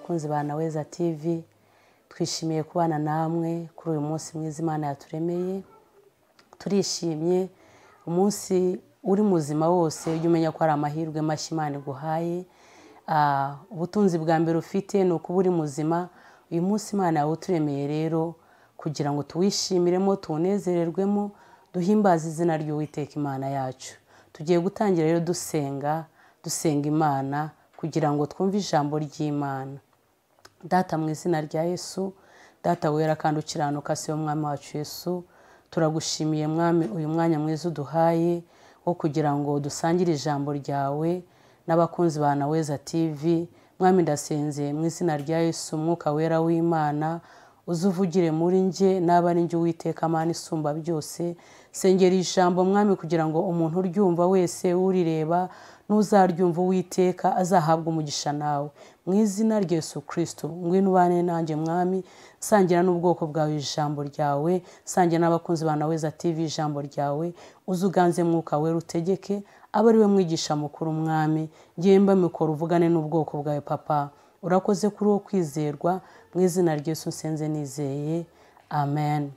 Abakunzi ba Naweza TV, twishimiye kubana namwe kuri uyu munsi mwiza Imana yaturemeye. Turishimye umunsi uri muzima wose, ujye umenya ko ari amahirwe mashya Imana iguhaye. Ubutunzi bwa mbere ufite ni ukuba uri muzima. Uyu munsi Imana yawuturemeye rero kugira ngo tuwishimiremo, tuwunezererwemo, duhimbaze izina ry'Uwiteka Imana yacu. Tugiye gutangira rero dusenga, dusenga Imana kugira ngo twumve ijambo ry'Imana. Data, mu izina rya Yesu, Data wera kandi ukiranuka, si Mwami wacu Yesu, turagushimiye Mwami uyu mwanya mwiza uduhaye wo kugira ngo dusangire ijambo ryawe n'abakunzi ba Naweza TV. Mwami, ndasenze mu izina rya Yesu, Umwuka Wera w'Imana uzuvugire muri nge n'aba ari nge. Uwiteka Mana isumba byose, sengera ijambo Mwami, kugira ngo umuntu uryumva wese, urireba n'uzaryumva, Uwiteka azahabwa umugisha nawe. Mu izina rya Yesu Kristo, ngwino ubane nanjye Mwami, sangira n'ubwoko bwawe ijambo ryawe, sangira n'abakunzi ba Naweza TV ijambo ryawe. Uzuganze Mwuka Wera, utegeke, abe ari we mwigisha mukuru Mwami, ngiye mba mikoro, uvugane n'ubwoko bwawe. Papa, urakoze kuri uwo kwizerwa. Mu izina rya Yesu nsenze nizeye, amen.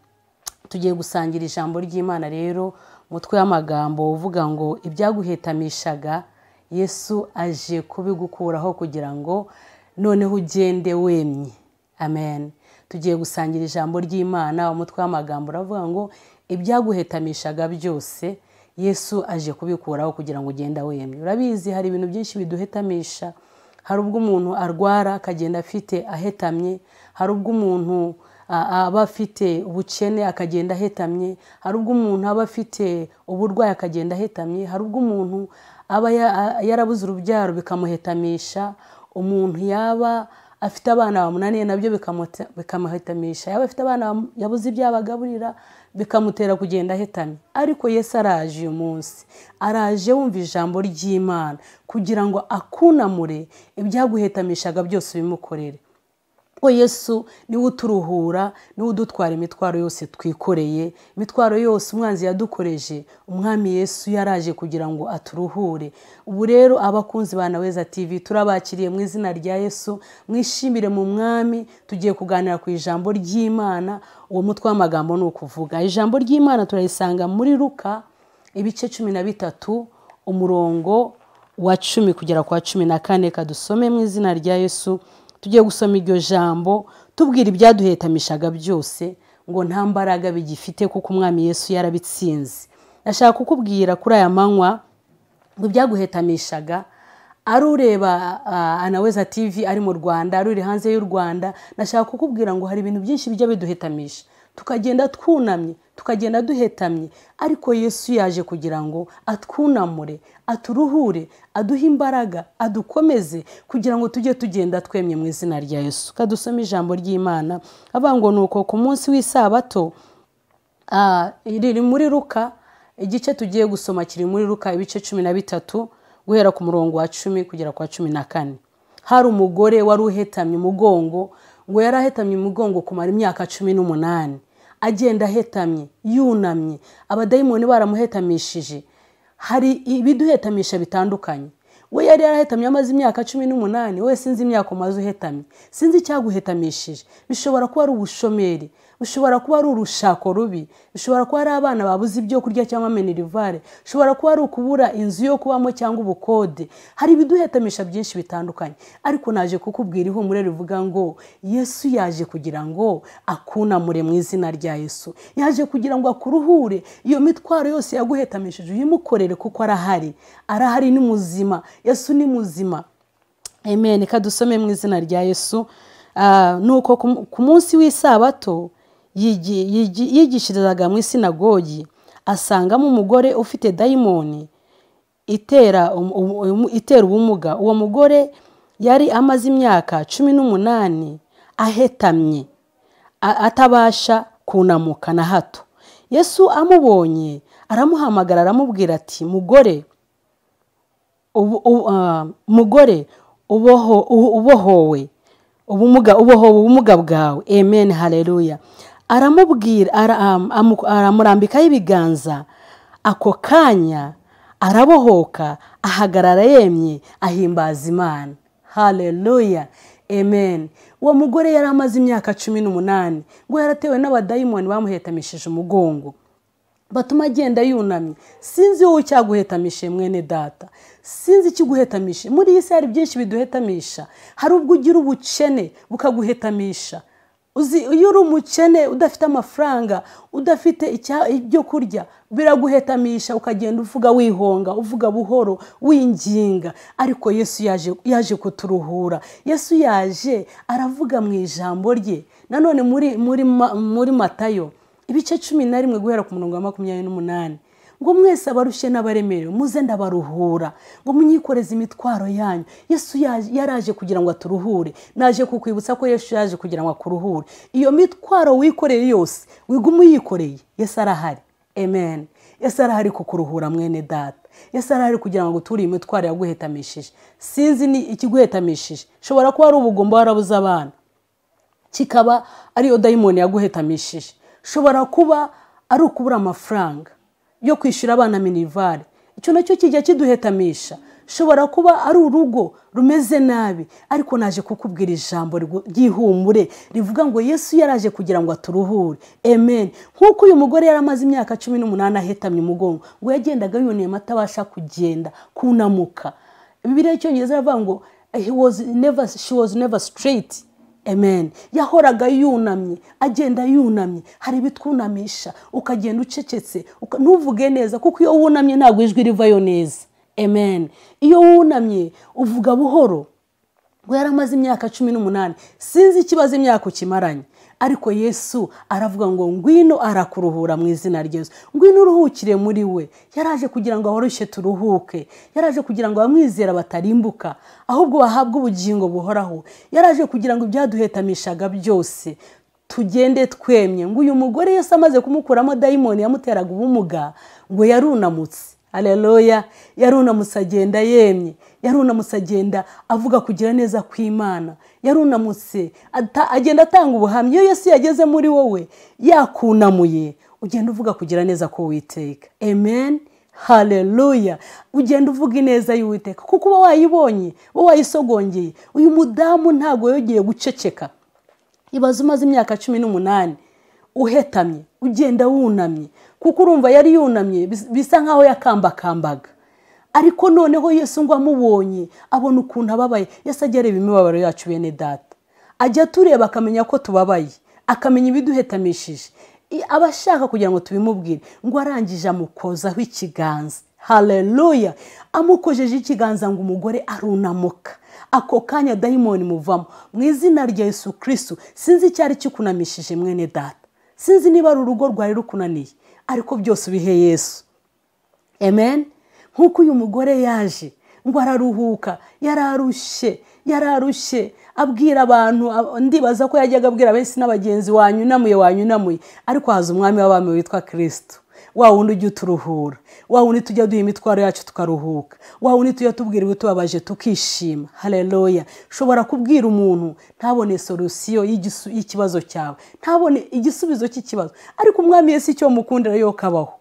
Tugiye gusangira ijambo ry'Imana rero, umutwe w'amagambo uvuga ngo ibyaguhetamishaga Yesu aje kubigukuraho kugira ngo noneho ugende wemye. Amen. Tugiye gusangira ijambo ry'Imana, umutwe w'amagambo uravuga ngo ibyaguhetamishaga byose Yesu aje kubikuraho kugira ngo ugende wemye. Urabizi, hari ibintu byinshi biduhetamisha. Hari ubwo umuntu arwara akagenda afite ahetamye, hari ubwo umuntu aba afite ubukene akagenda ahetamye, hari ubwo umuntu aba afite uburwayi akagenda ahetamye, hari ubwo umuntu aba yarabuze urubyaro bikamuhetamisha, umuntu yaba afite abana bamunaniye nabyo bikamuhetamisha, yaba afite abana yabuze ibyo abagaburira bikamutera kugenda ahetamye. Ariko Yesu araje uyu munsi, araje wumva ijambo ry'Imana kugira ngo akunamure ibyaguhetamishaga byose ubimukorere. Ko Yesu niwe uturuhura, niwe udutwara imitwaro yose twikoreye, imitwaro yose umwanzi yadukoreje, Umwami Yesu yaraje kugira ngo aturuhure. Ubu rero abakunzi ba Naweza TV turabakiriye mu izina rya Yesu, mwishimire mu Mwami. Tugiye kuganira ku ijambo ry'Imana. Uwo mutwe w'amagambo ni ukuvuga ijambo ry'Imana turarisanga muri Luka ibice 13, umurongo wa 10 kugera kwa 14. Kadusome mu izina rya Yesu. Tugiye gusoma iryo jambo tubwira ibyaduhetamishaga byose ngo nta mbaraga bigifite kuko Umwami Yesu yarabitsinze. Ndashaka kukubwira kuri aya manywa ngo ibyaguhetamishaga, ari ureba Anaweza TV ari mu Rwanda, ari uri hanze y'u Rwanda, ndashaka kukubwira ngo hari ibintu byinshi bijya biduhetamisha, tukagenda twunamye, tukagenda duhetamye, ariko Yesu yaje kugira ngo atwunamure, aturuhure, aduhe imbaraga, adukomeze kugira ngo tujye tugenda twemye mu izina rya Yesu. Kadusome ijambo ry'Imana avuga ngo nuko ku munsi w'isabato, riri muri Luka, igice tugiye gusoma kiri muri Luka ibice 13 guhera ku murongo wa 10 kugera kwa 14. Hari umugore wari uhetamye umugongo, ngo yari ahetamye umugongo kumara imyaka 18, agenda ahetamye yunamye, abadayimoni baramuhetamishije. Hari ibiduhetamisha bitandukanye. We yari yarahetamye amaze imyaka 18. We sinzi imyaka umaze uhetamye, sinzi icyaguhetamishije. Bishobora kuba ari ubushomeri, bishobora kuba ari urushako rubi, bishobora kuba ari abana babuze ibyo kurya cyangwa minerivare, bishobora kuba ari ukubura inzu yo kubamo cyangwa ubukode. Hari ibiduhetamisha byinshi bitandukanye, ariko naje kukubwira ihumure rivuga ngo Yesu yaje kugira ngo akunamure mu izina rya Yesu. Yaje kugira ngo akuruhure iyo mitwaro yose yaguhetamishije, uyimukorere kuko arahari, arahari, ni muzima. Yesu ni muzima. Amen. Kadusome mu izina rya Yesu. Nuko ku munsi w'isabato yigishirizaga mu isinagogi, asangamo umugore ufite dayimoni itera ubumuga. Uwo mugore yari amaze imyaka 18 ahetamye, atabasha kunamuka na hato. Yesu amubonye aramuhamagara, aramubwira ati: "Mugore, mugore, ubohowe ubumuga, ubohowe ubumuga bwawe." Amen, haleluya. Aramubwira, aramurambikaho ibiganza, ako kanya arabohoka, ahagarara yemye, ahimbaza Imana. Haleluya. Amen. Uwo mugore yari amaze imyaka 18 ngo yaratewe n'abadayimoni bamuhetamishije umugongo, batuma agenda yunamye. Sinzi wowe icyaguhetamishe mwene data, sinzi ikiguhetamishe. Muri iyi si hari byinshi biduhetamisha. Hari ubwo ugira ubukene bukaguhetamisha. Uzi iyo uri umukene udafite amafaranga, udafite ibyo kurya, biraguhetamisha, ukagenda uvuga wihonga, uvuga buhoro, winginga. Ariko Yesu yaje kuturuhura. Yesu yaje aravuga mu ijambo rye. Nanone muri Matayo ibice 11 guhera ku murongo wa 28 ngo mwese abarushye n'abaremerewe muze ndabaruhura, ngo munyikoreze imitwaro yanyu. Yesu yaraje kugira ngo aturuhure. Naje kukwibutsa ko Yesu yaje kugira ngo akuruhure. Iyo mitwaro wikoreye yose wigume uyikoreye, Yesu arahari. Amen. Yesu arahari kukuruhura mwene data. Yesu arahari kugira ngo aguture imitwaro yaguhetamishije. Sinzi ni ikiguhetamishije, shobora kuba ari ubugumba warabuze abana, kikaba ariyo dayimoni yaguhetamishije. Shobora kuba ari ukubura amafaranga yo kwishyura abana minivare, icyo nacyo kijya kiduhetamisha. Shobora kuba ari urugo rumeze nabi, ariko naje kukubwira ijambo ry'ihumure rivuga ngo Yesu yaraje kugira ngo aturuhure. Amen. Nkuko uyu mugore yaramaze imyaka 18 ahetamye umugongo, ngo yagendaga yunamye atabasha kugenda, kunamuka. Bibiliya y'Icyongereza iravuga ngo she was never straight. Amen. Yahoraga yunamye, agenda yunamye. Hari ibitwunamisha, ukagenda ucecetse, ntuvuge neza, kuko iyo wunamye ntabwo ijwi rivayo neza. Amen. Iyo wunamye uvuga buhoro. Ngo yaramaze imyaka 18, sinzi ikibazo imyaka ukimaranye, ariko Yesu aravuga ngo ngwino, arakuruhura mu izina rya Yesu. Ngwino uruhukire muri we. Yaraje kugira ngo aboroshye turuhuke. Yaraje kugira ngo abamwizera batarimbuka, ahubwo bahabwe ubugingo buhoraho. Yaraje kugira ngo ibyaduhetamishaga byose tugende twemye. Ngo uyu mugore Yesu amaze kumukuramo dayimoni yamuteraga ubumuga, ngo yarunamutse. Haleluya. Yarunamutse agenda yemye. Yarunamutse agenda avuga kugira neza kw'Imana. Yarunamutse agenda atanga ubuhamya. Iyo Yesu yageze muri wowe yakunamuye, ugenda uvuga kugira neza k'Uwiteka. Amen. Haleluya. Ugenda uvuga ineza y'Uwiteka, kuko uba wayibonye, uba wayisogongeye. Uyu mudamu ntago yogeye guceceka. Ibaze umaze imyaka 18 uhetamye, ugenda wunamye, kuko urumva yari yunamye bisa nkaho yakambakambaga. Ariko noneho Yesu ngo amubonye, abona ukuntu ababaye. Yesu ajya areba imibabaro yacu bene data, ajya tureba akamenya ko tubabaye, akamenya ibiduhetamishije, aba ashaka kugira ngo tubimubwire. Ngo arangije amukozaho ikiganza. Haleluya. Amukojeje ikiganza ngo umugore arunamuka. Ako kanya dayimoni muvamo mu izina rya Yesu Kristo. Sinzi icyari kikunamishije mwene data, sinzi niba ari urugo rwari rukunaniye, ariko byose ubihe Yesu. Amen. Nkuko uyu mugore yaje ngo araruhuka, yararushye abwira abantu, ndibaza ko yajyaga abwira benshi n'abagenzi, wanyunamuye. Ariko haza umwami w'abami witwa Kristo, wa wundi ujya uturuhura, wa wundi tujya duha imitwaro yacu tukaruhuka, wa wundi tujya tubwira ibitubabaje tukishima. Haleluya. Ushobora kubwira umuntu ntabone solution y'ikibazo cyawe, ntabone igisubizo cy'ikibazo, ariko umwami Yesu icyo mukundira yo kabaho.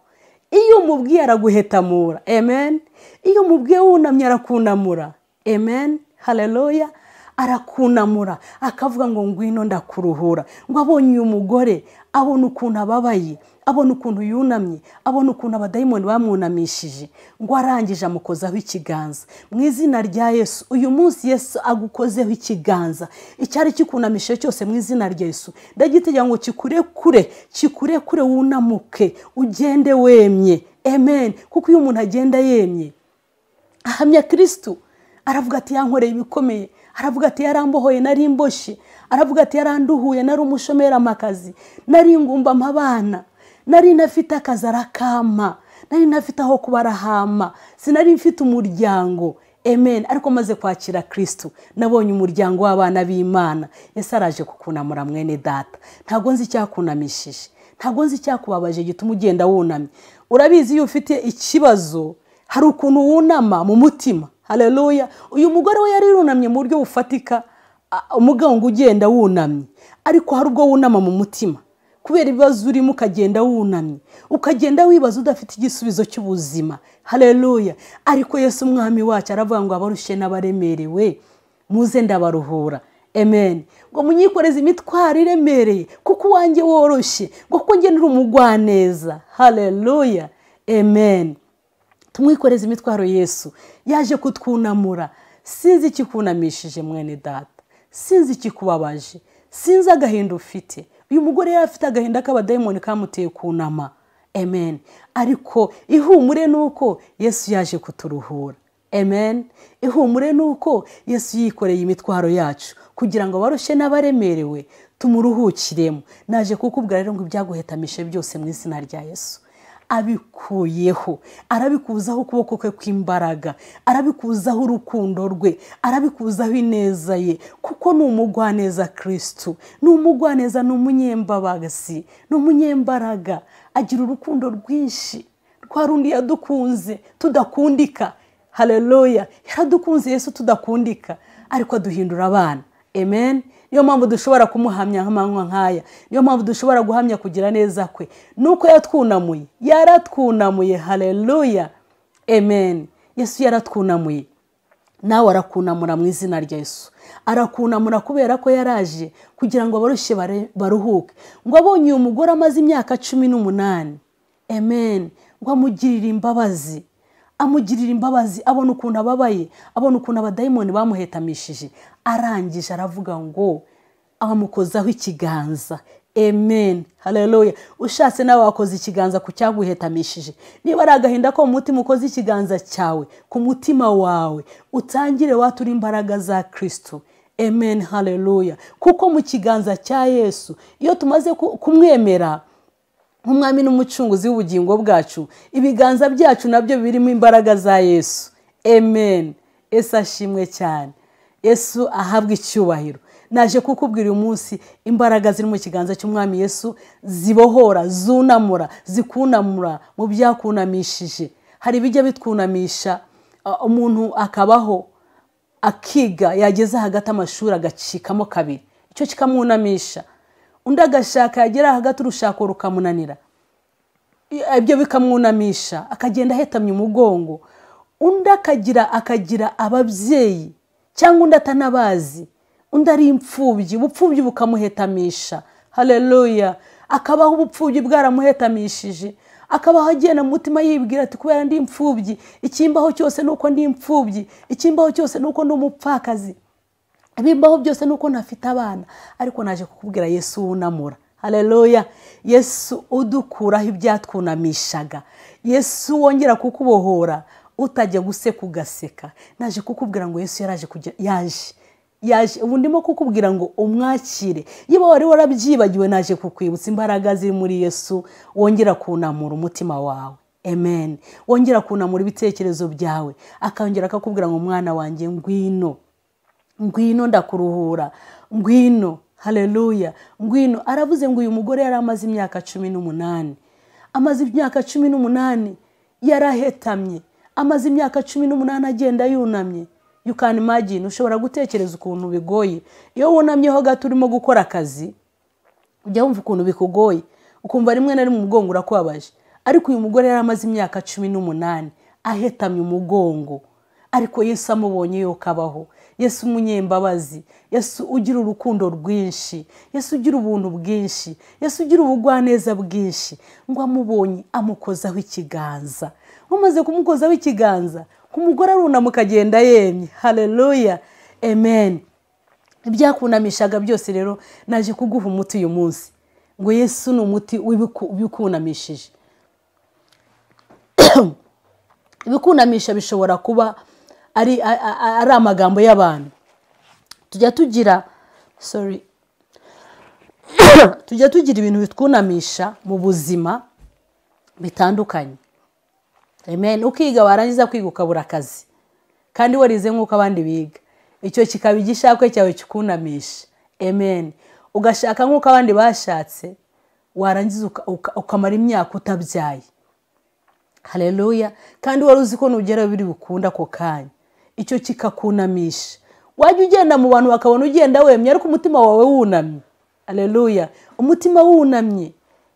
Iyo umubwiye araguhetamura. Amen. Iyo umubwiye wunamye arakunamura. Amen. Haleluya. Arakunamura akavuga ngo ngwino ndakuruhura. Ngo abonye uyu mugore, abona ukuntu ababaye, abona ukuntu yunamye, abona ukuntu abadayimoni bamwunamishije, ngo arangije amukozaho ikiganza. Mu izina rya Yesu, uyu munsi Yesu agukozeho ikiganza. Icyari kikunamishije cyose mu izina rya Yesu, ndagitegeka ngo kikurekure, wunamuke, ugende wemye. Amen. Kuko iyo umuntu agenda yemye, ahamya Kristo, aravuga ati yankoreye ibikomeye, aravuga ati yarambohoye nari imboshye, aravuga ati yaranduhuye nari umushomeri amakazi, nari ingumba amabana, nari ntafite akazi arakama, nari ntafite aho kuba arahama, sinari mfite umuryango. Amen. Ariko maze kwakira Kristo, nabonye umuryango w'abana b'Imana. Yesu araje kukunamura mwene data. Ntago nzi icyakunamishije, ntago nzi icyakubabaje gituma ugenda wunamye. Urabizi iyo ufite ikibazo hari ukuntu wunama mu mutima. Haleluya. Uyu mugore we yari yunamye mu buryo bufatika, umugongo ugenda wunamye, ariko hari ubwo wunama mu mutima kubera ibibazo urimo, ukagenda wunamye, ukagenda wibaza udafite igisubizo cy'ubuzima. Haleluya. Ariko Yesu umwami wacu aravuga ngo abarushye n'abaremerewe muze ndabaruhura. Amen. Ngo munyikoreze imitwaro iremereye kuko uwanjye woroshye, ngo kuko njye ndi umugwaneza. Haleluya. Amen. Tumwikoreze imitwaro Yesu yaje kutwunamura. Sinzi ikikunamishije mwene data, sinzi ikikubabaje, sinzi agahinda ufite. Uyu mugore yari afite agahinda k'abadayimoni kamuteye kunama. Amen. Ariko ihumure nuko Yesu yaje kuturuhura. Amen. Ihumure nuko Yesu yikoreye imitwaro yacu kugira ngo abarushye n'abaremerewe tumuruhukiremo. Naje kukubwira rero ngo ibyaguhetamishe byose mu izina rya Yesu abikuyeho, arabikuzaho ukuboko kwe kw'imbaraga, arabikuzaho urukundo rwe, arabikuzaho ineza ye, kuko ni umugwaneza Kristo, ni umugwaneza, ni umunyembabazi, ni umunyembaraga, agira urukundo rwinshi rwa rundi yadukunze tudakundika. Haleluya. Yaradukunze Yesu tudakundika, ariko aduhindura abana. Amen. Niyo mpamvu dushobora kumuhamya nk'amanywa nk'aya, niyo mpamvu dushobora guhamya kugira neza kwe, nuko yatwunamuye, yaratwunamuye. Haleluya. Amen. Yesu yaratwunamuye, nawe arakunamura mu izina rya Yesu. Arakunamura kubera ko yaraje kugira ngo abarushye baruhuke. Ngo abonye uyu mugore amaze imyaka 18, amen, ngo amugirire imbabazi, amugirira imbabazi, abona ukuntu ababaye, abona ukuntu abadayimoni bamuhetamishije, arangije aravuga ngo amukozaho ikiganza. Amen. Haleluya. Ushatse nawe wakoze ikiganza ku cyaguhetamishije. Niba ari agahinda ko mu mutima, ukoze ikiganza cyawe ku mutima wawe, utangire watura imbaraga za Kristo. Amen. Haleluya. Kuko mu kiganza cya Yesu, iyo tumaze kumwemera nk'umwami n'umucunguzi w'ubugingo bwacu, ibiganza byacu nabyo birimo imbaraga za Yesu. Amen. Yesu ashimwe cyane, Yesu ahabwe icyubahiro. Naje kukubwira uyu munsi imbaraga ziri mu kiganza cy'umwami Yesu zibohora, zunamura, zikunamura mu byakunamishije. Hari ibijya bitwunamisha, umuntu akabaho akiga, yageza hagati amashuri agacikamo kabiri, icyo kikamwunamisha. Undi agashaka, yagera hagati urushako rukamunanira, ibyo bikamwunamisha, akagenda ahetamye umugongo. Undi akagira ababyeyi cyangwa undi atanabazi, undi ari imfubyi, ubupfubyi bukamuhetamisha. Haleluya. Akabaho ubupfubyi bwaramuhetamishije, akabaho agenda mu mutima yibwira ati kubera ndi imfubyi, ikimbaho cyose nuko ndi imfubyi, ikimbaho cyose nuko ndi umupfakazi, ibimbaho byose nuko ntafite abana. Ariko naje kukubwira Yesu wunamura. Haleluya. Yesu udukuraho ibyatwunamishaga, Yesu wongera kukubohora utajya guseka ugaseka. Naje kukubwira ngo Yesu yaraje kujya, yaje. Ubu ndimo kukubwira ngo umwakire. Niba wari warabyibagiwe, naje kukwibutsa imbaraga ziri muri Yesu wongera kunamura umutima wawe. Amen. Wongera kunamura ibitekerezo byawe, akongera akakubwira ngo mwana wanjye ngwino, ngwino ndakuruhura, ngwino. Haleluya. Ngwino. Aravuze ngo uyu mugore yari amaze imyaka 18, amaze imyaka 18 yarahetamye, amaze imyaka 18 agenda yunamye. You can imagine, ushobora gutekereza ukuntu bigoye iyo wunamyeho gato urimo gukora akazi, ujya wumva ukuntu bikugoye, ukumva rimwe na rimwe umugongo urakubabaje. Ariko uyu mugore yari amaze imyaka 18 ahetamye umugongo, ariko Yesu amubonye yokabaho. Yesu umunyembabazi, Yesu ugira urukundo rwinshi, Yesu ugira ubuntu bwinshi, Yesu ugira ubugwaneza bwinshi, ngo amubonye amukozaho ikiganza. Umaze kumukozaho ikiganza, umugore arunamuka akagenda yemye. Haleluya. Amen. Ibyakunamishaga byose rero naje kuguha umuti uyu munsi, ngo Yesu ni umuti w'ibikunamishije. Ibikunamisha bishobora kuba ari amagambo y'abantu. Tujya tugira tujya tugira ibintu bitwunamisha mu buzima bitandukanye. Amen. Ukiga warangiza kwiga ukabura akazi, kandi warize nk'uko abandi biga, icyo kikaba igishakwe cyawe kikunamisha. Amen. Ugashaka nk'uko abandi bashatse, warangiza ukamara imyaka utabyaye. Haleluya. Kandi wari uzi ko nugera biri bukunda ako kanya, icyo kikakunamisha. Wajya ugenda mu bantu bakabona ugenda wemye, ariko umutima wawe wunamye. Haleluya. Umutima wunamye,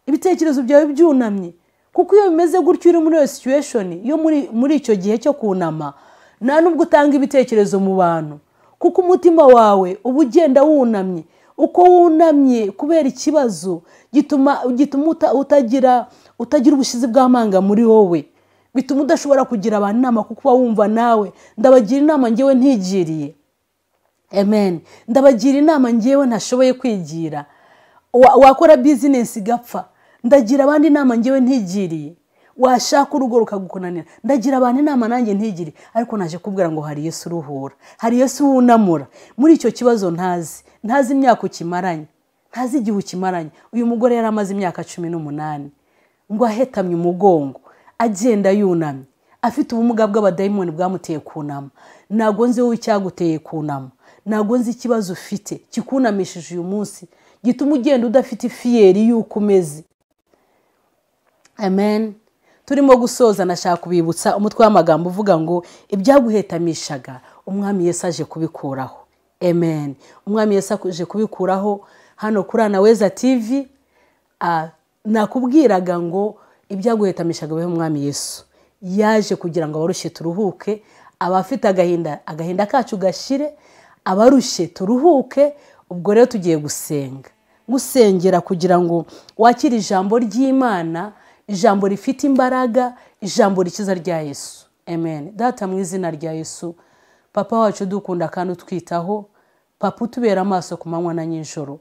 ibitekerezo byawe byunamye. Kuko iyo bimeze gutyo uri muri iyo situation, iyo muri icyo gihe cyo kunama, nta nubwo utanga ibitekerezo mu bantu, Kuko umutima wawe uba ugenda wunamye. Uko wunamye kubera ikibazo gituma utagira ubushizi bw'amanga muri wowe, bituma udashobora kugira abantu inama, kuko uba wumva nawe ndabagira inama ngewe ntigiriye. Amen. Ndabagira inama ngewe ntashoboye kwigira. Wakora business igapfa, ndagira abandi inama ngewe ntigiriye. Washaka urugo rukagukunanira, ndagira abantu inama nanjye ntigiriye. Ariko naje kubwira ngo hari Yesu uruhura, hari Yesu wunamura muri icyo kibazo. Ntazi imyaka ukimaranye, ntazi igihe ukimaranye. Uyu mugore yari amaze imyaka 18 ngo ahetamye umugongo, agenda yunamye, afite ubumuga bw'abadayimoni bwamuteye kunama. Ntabwo nzi wowe icyaguteye kunama, ntabwo nzi ikibazo ufite kikunamishije uyu munsi, gituma ugenda udafite ifiyeri y'uko umeze. Amen. Turimo gusoza, nashaka kubibutsa umutwe w'amagambo uvuga ngo ibyaguhetamishaga Umwami Yesu aje kubikuraho. Amen. Umwami Yesu aje kubikuraho. Hano kuri Anaweza TV nakubwiraga ngo ibyaguhetamishaga bihe Umwami Yesu yaje kugira ngo abarushye turuhuke, abafite agahinda kacu gashire, abarushye turuhuke. Ubwo rero tugiye gusenga, gusengera kugira ngo wakire ijambo ry'Imana, ijambo rifite imbaraga, ijambo rikiza rya Yesu. Amen. Data, mu izina rya Yesu, Papa wacu dukunda kandi utwitaho, Papa utubera amaso ku manywa na nijoro,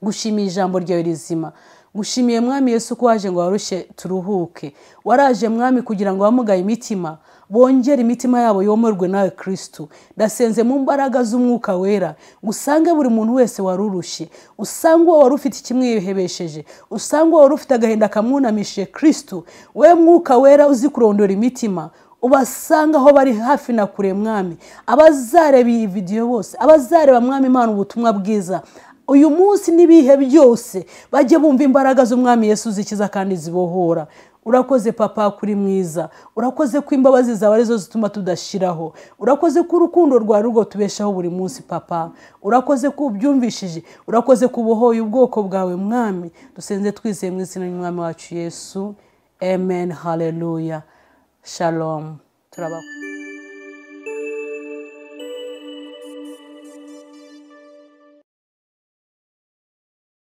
gushimiye ijambo ryawe rizima, gushimiye Mwami Yesu ko waje ngo warushye turuhuke. Waraje Mwami kugira ngo abamugaye imitima bongere imitima yabo yomorwe nawe Kristo. Ndasenze mu mbaraga z'Umwuka Wera, usange buri muntu wese warurushye, usange uwo wari ufite ikimwihebesheje, usange uwo wari ufite agahinda kamwunamishije Kristo. We Mwuka Wera uzi kurondora imitima, ubasanga aho bari hafi na kure Mwami. Abazareba iyi video bose, abazareba Mwami Imana ubutumwa bwiza uyu munsi n'ibihe byose, bajye bumva imbaraga z'Umwami Yesu zikiza kandi zibohora. Urakoze Papa kuri mwiza, urakoze ko imbabazi zawe arizo zituma tudashiraho, urakoze ko urukundo rwawe rwo tubeshaho buri munsi Papa, urakoze ko ubyumvishije, urakoze ko ubohoye ubwoko bwawe Mwami. Dusenze twizeye mu izina ry'Umwami wacu Yesu. Amen. Haleluya. Shalom. Turabakunda.